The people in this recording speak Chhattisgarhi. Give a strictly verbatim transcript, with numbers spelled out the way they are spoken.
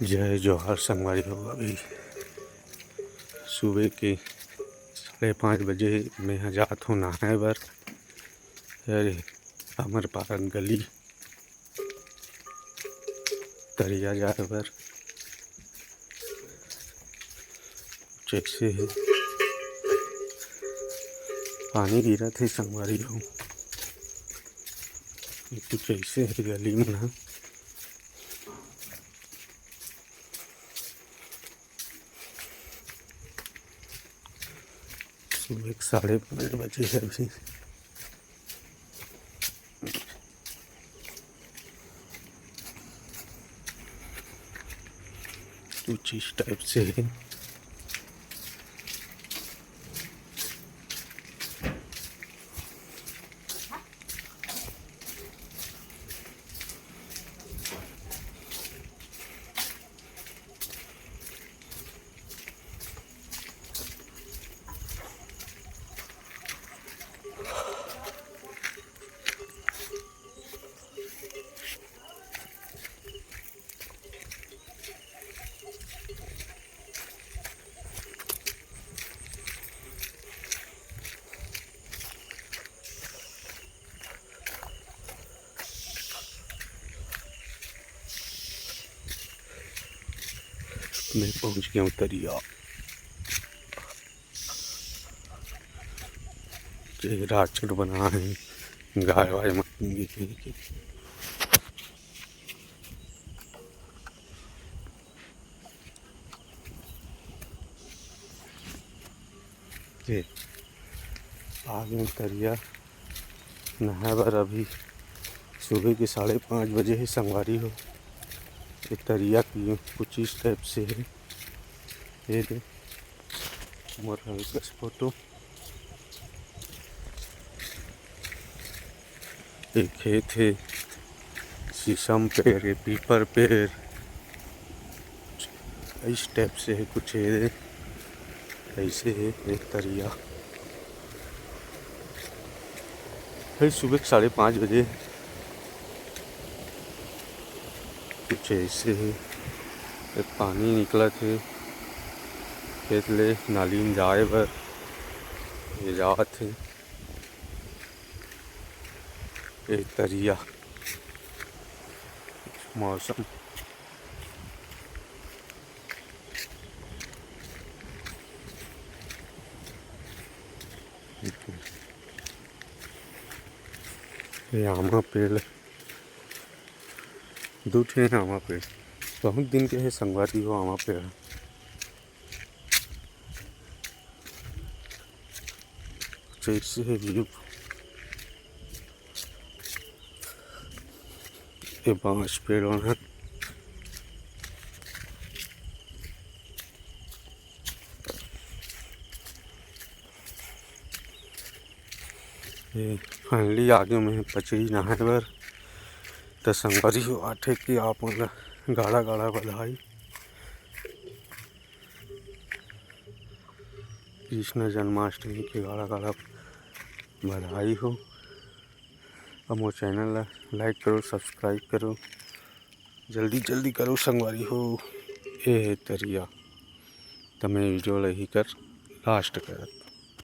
जय जोहार संगवारी हो, अभी सुबह के साढ़े पाँच बजे हे। मैं ह जात हूँ नहाए बर। अरे, हमर पारा गली तरिया जाए बर जैसे हे पानी गिरत हे संगवारी हो, कुछ ऐसे हे गली मन ह। सुबह के साढ़े पाँच बजे हे अभी। कुछ इस टाइप से हे। मैं पहुंच गया हूँ तरिया। ये राक्षस बना है, गाय वाय मत पीएंगे कहीं के। ये आ गए तरिया नहाए बर। अभी सुबह के साढ़े पाँच बजे हे संगवारी हो। ये तरिया की कुछ इस टाइप से हे। ये दे मोर हल्का सा फोटो। ये खेत हे, शीशम पेड़, ये पीपर पेड़, इस टाइप से हे कुछ। ये ऐसे हे एक तरिया। भाई सुबह के साढ़े पाँच बजे कुछ ऐसे हे, ये पानी निकलत हे खेत ले नाली में जाए बर, ये जावत हे। ये तरिया मौसम ये आमा पेड़, दू ठे आमा पेड़, बहुत दिन के हे संगवारी हो आमा पेड़। जैसे है व्यू, ये बांस पेड़ मन ह। ये finally आगे में पचरी नहाए बर। त संगवारी हो आथे कि आप मन ल गाड़ा गाड़ा बधाई। कृष्ण जन्माष्टमी के गाड़ा गाड़ा बधाई हो। अब मोर channel ला like करो, subscribe करो, जल्दी जल्दी करो संगवारी हो। ये है तरिया, त मैं video ला यही कर last करत।